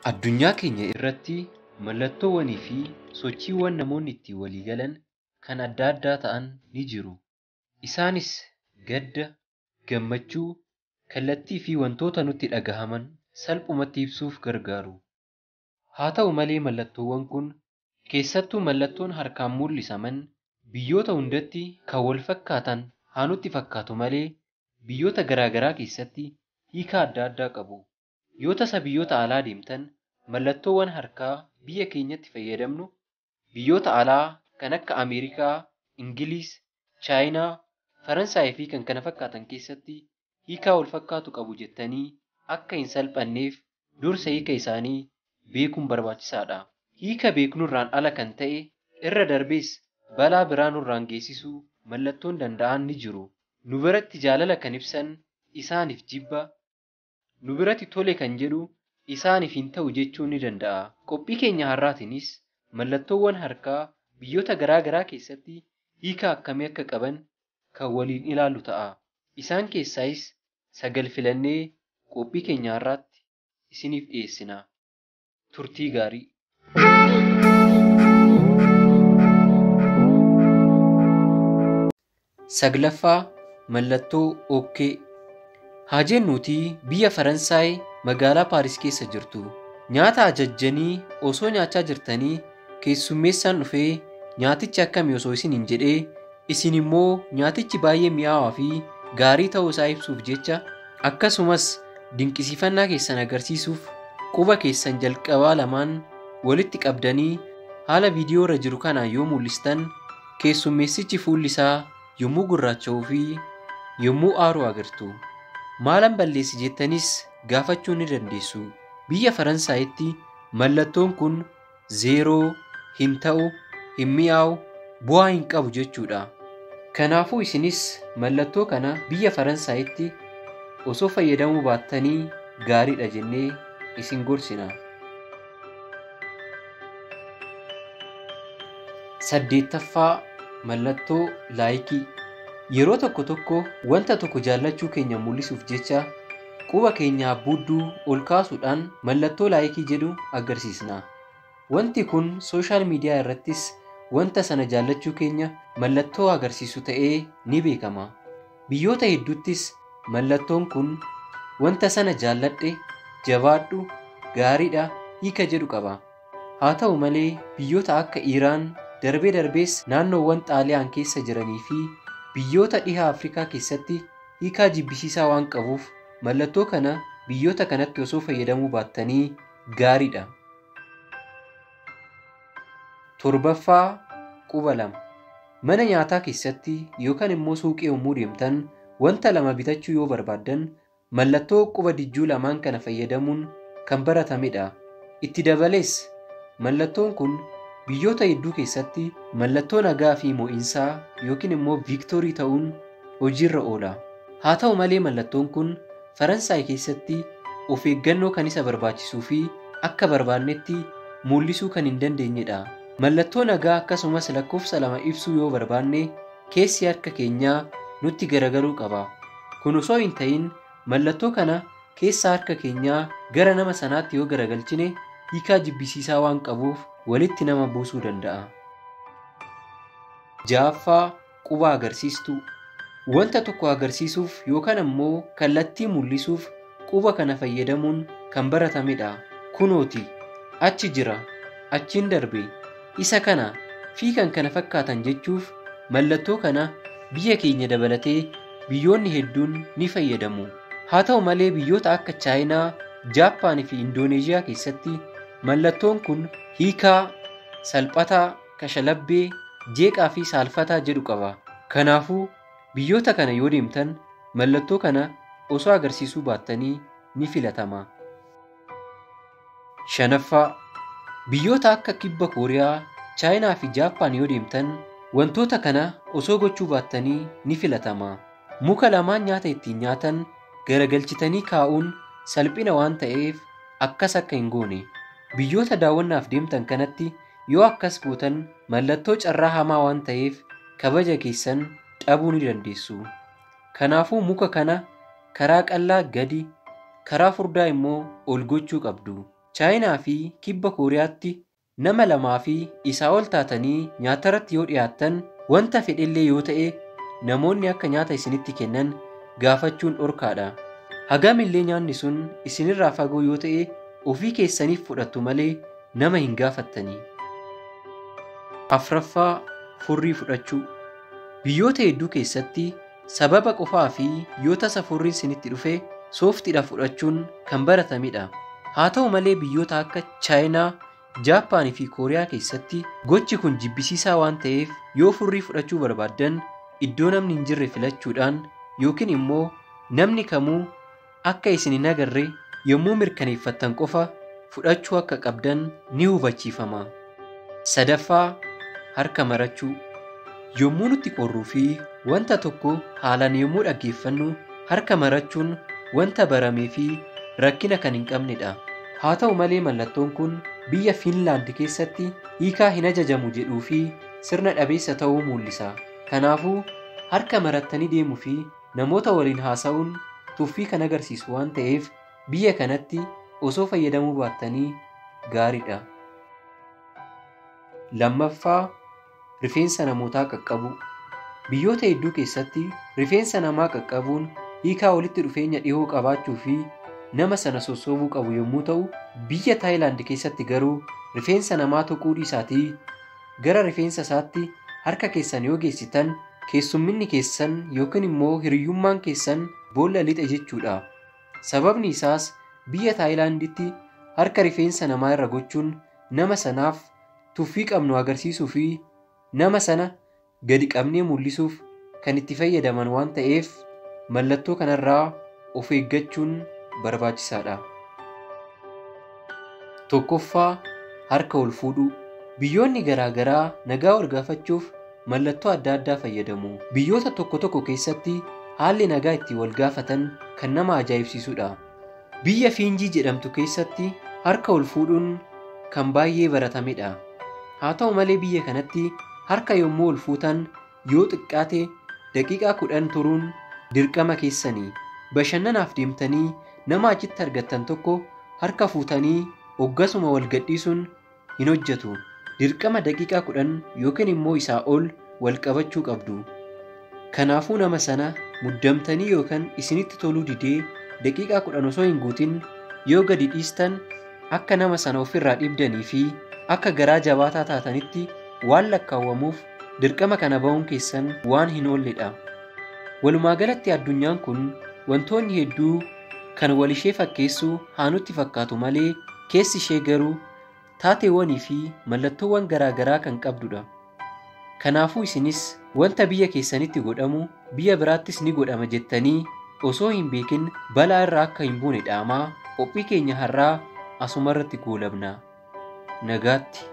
Addunyaa keenya irratti mallattoowwanii fi sochiiwwan namoonni ittiin walii galan kan adda addaa ta'an ni jiru. Isaanis gadda, gammachuu, kallattii fi wantoota nutti dhagahaman salphumatti ibsuuf gargaaru. Haa ta'u malee mallattoowwan kun keessattuu mallattoon harkaan mul'isaman biyyoota hundatti kan wal fakkaatan haa nutti fakkaatu malee biyyoota garaa garaa keessatti hiika adda addaa qabu. Yoo tasa biyyoota alaa deemtan mallattoowwan harkaa biyya keenyatti fayyadamnu biyyoota alaa kan akka Ameerikaa, Ingiliz, Chaayinaa, Faransaayii fi kan kana fakkaatan keessatti hiika wal fakkaatu qabu jettanii akka hin salphanneef dursa hiika isaanii beekuun barbaachisaadha. Hiika beeknurraan ala kan ta'e irra darbees balaa biraa nurraan geessisuu mallattoon danda'an ni jiru. Nu biratti jaalala kan ibsan isaaniif jibba, nu biratti tole kan jedhu isaaniif hin ta'u jechuun ni danda'a. Qophii keenya har'aatiinis mallattoowwan harkaa biyyoota garaa garaa keessatti hiika akkamii akka qaban kan waliin ilaallu ta'a. Isaan keessaayis 9 filannee qophii keenya har'aatti isiniif dhiyeessina. Turtii gaarii. Saglaffaa mallattoo okkee. Haa jennuutii biyya Faransaay magaalaa Paaris keessa jirtu. Nyaata ajajjanii osoo nyaachaa jirtanii keessummeessaan dhufee nyaatichi akkami osoo isiniin jedhee isin immoo nyaatichi baay'ee mi'aawaa fi gaarii ta'uu isaa ibsuuf jecha akkasumas dinqisiifannaa keessan agarsiisuuf quba keessan jalqabaa lamaan walitti qabdanii haala viidiyoo irra jiru kanaan yoo mul'istan keessummeessichi fuulli isaa yommuu gurraacha'uu fi yommuu aaru agartu. Maalan balleessi jettanis gaafachuu ni dandeessu. Biyya Faransaayitti mallattoon kun zeeroo, hin ta'u, hin mi'aawu, bu'aa hin qabu jechuudha. Kanaafuu isinis mallattoo kana biyya Faransaayitti osoo fayyadamuu baattanii gaariidha jennee isin gorsina. Saddeettaffaa mallattoo laayikii. Yeroo tokko tokko wanta tokko jaallachuu keenya mul'isuuf jecha quba keenya abbuudduu ol kaasuudhaan mallattoo laayikii jedhu agarsiisna. Wanti kun sooshaal miidiyaa irrattis wanta sana jaallachuu keenya mallattoo agarsiisu ta'ee ni beekama. Biyyoota hedduuttis mallattoon kun wanta sana jaalladhe, jabaadhu, gaariidha hiika jedhu qaba. Haa ta'u malee biyyoota akka Iraan darbee darbees naannoowwan Xaaliyaan keessa jiranii fi biyyoota dhiha Afrikaa keessatti hiikaa jibbisiisaa waan qabuuf mallattoo kana biyyoota kanatti osoo fayyadamuu baattanii gaariidha. Torbaffaa quba lama. Mana nyaataa keessatti yookaan immoo suuqii yommuu deemtan wanta lama bitachuu yoo barbaaddan mallattoo quba dijjuu lamaan kana fayyadamuun kan baratamedha. Itti dabalees mallattoon kun biyyoota hedduu keessatti mallattoo nagaa fi mo'iinsaa yookiin immoo viiktorii ta'uun hojiirra oola. Haa ta'u malee mallattoon kun Faransaay keessatti of eeggannoo kan isa barbaachisuu fi akka barbaannetti mul'isuu kan hin dandeenyedha. Mallattoo nagaa akkasumas lakkoofsa lama ibsuu yoo barbaanne keessi harka keenyaa nutti garagaluu qaba. Kun osoo hin ta'in mallattoo kana keessa harka keenyaa gara nama sanaatti yoo garagalchine hiikaa jibbisiisaa waan qabuuf walitti nama buusuu danda'a. Ja'affaa quba agarsiistuu. Wanta tokko agarsiisuuf yookaan ammoo kallattii mul'isuuf quba kana fayyadamuun kan baratamedha. Kunooti, achi jira, achiin darbe, isa kana fi kan kana fakkaatan jechuuf mallattoo kana biyya keenya dabalatee biyyoonni hedduun ni fayyadamu. Haa ta'u malee biyyoota akka Chaayinaa, Jaappaan fi Indooneeziyaa keessatti mallattoon kun hiikaa, salphataa, kashalabbee, jeeqaa fi saalfataa jedhu qaba. Kanaafuu biyyoota kana yoo deemtan mallattoo kana osoo agarsiisuu baattanii ni filatama. Shanaffaa biyyoota akka Kibba Kooriyaa, Chaayinaa fi Jaappaan yoo deemtan wantoota kana osoo gochuu baattanii ni filatama. Muka lamaan nyaata ittiin nyaatan garagalchitanii kaa'uun salphina waan ta'eef akkas akka hin goone. Biyyoota daawwannaaf deemtan kanatti yoo akkas gootan mallattoo carraa hamaa waan ta'eef kabaja keessan dhabuu ni dandeessu. Kanaafuu muka kana karaa qal'aa gadi, karaa furdaa immoo ol gochuu qabdu. Chaayinaa fi Kibba Kooriyaatti nama lamaa fi isaa ol taatanii nyaatarratti yoo dhiyaattan wanta fedhellee yoo ta'e namoonni akka nyaata isinitti kennan gaafachuun dhorkaadha. Hagamillee nyaanni sun isinirraa fagoo yoo ta'e ofii keessaniif fudhattu malee nama hin gaafattanii. Afraffaa, furrii fudhachuu. Biyyoota hedduu keessatti sababa qofaa fi yoo tasa furriin isinitti dhufe sooftiidha fudhachuun kan baratamedha. Haa ta'u malee biyyoota akka Chaayinaa, Jaappaanii fi Kooriyaa keessatti gochi kun jibbisiisaa waan ta'eef yoo furrii fudhachuu barbaaddan iddoo namni hin jirre filachuudhaan yookiin immoo namni kamuu akka isin hin agarre yommuu mirkaneeffattan qofa fudhachuu akka qabdan ni hubachiifama. Sadaffaa, harka marachuu. Yommuu nutti qorruu fi wanta tokko haalaan yommuu dhaggeeffannu harka marachuun wanta baramee fi rakkina kan hin qabnedha. Haa ta'u malee mallattoon kun biyya Fiinlaand keessatti hiikaa hin ajajamu jedhuu fi sirna dhabeessa ta'uu mul'isa. Kanaafuu harka marattanii deemuu fi namoota waliin haasa'uun tuffii kan agarsiisu waan ta'eef biyya kanatti osoo fayyadamuu baattanii gaariidha. Lammaffaa, rifeensa namootaa qaqqabuu. Biyyoota hedduu keessatti rifeensa namaa qaqqabuun hiikaa walitti dhufeenya dhihoo qabaachuu fi nama sana sossobuu qabu yommuu ta'u, biyya Taayilaand keessatti garuu rifeensa namaa tuquu dhiisaatii gara rifeensa isaatti harka keessan yoo geessitan keessumminni keessan yookiin immoo hiriyyummaan keessan boolla lixa jechuudha. Sababni isaas biyya Taayilaanditti harka rifeensa namaa irra gochuun nama sanaaf tuffii qabnu agarsiisuu fi nama sana gadi qabnee mul'isuuf kan itti fayyadaman waan ta'eef mallattoo kanarraa of eeggachuun barbaachisaadha. Tokkoffaa, harka ol fuudhuu. Biyyoonni garaa garaa nagaa wal gaafachuuf mallattoo adda addaa fayyadamu. Biyyoota tokko tokko keessatti haalli nagaa itti wal gaafatan kan nama ajaa'ibsiisudha. Biyya Fiinjii jedhamtu keessatti harka ol fuudhuun kan baay'ee baratamedha. Haa ta'u malee biyya kanatti harka yommuu ol fuutan yoo xiqqaate daqiiqaa 10 turuun dirqama keessanii. Bashannanaaf deemtanii nama achitti argattan tokko harka fuutanii hoggasuma wal gadhiisuun hin hojjetu. Dirqama daqiiqaa 10 yookiin immoo isaa ol wal qabachuu qabdu. Kanaafuu nama sana muddamtanii yookaan isinitti toluu didee daqiiqaa 10 osoo hin guutin yoo gadi dhiistan akka nama sana ofirraa dhibdanii fi akka garaa jabaataa taatanitti waan lakkaawwamuuf dirqama kana ba'uun keessan waan hin oolledha. Walumaa galatti addunyaan kun wantoonni hedduu kan wal ishee fakkeessu haa nutti fakkaatu malee keessi ishee garuu taateewwanii fi mallattoowwan garaa garaa kan qabdudha. Kanaafuu isinis wanta biyya keessanitti godhamu biyya biraattis ni godhama jettanii osoo hin beekin balaa irra akka hin buune dhaamaa qophii keenya har'aa asumarratti goolabna. Nagaatti.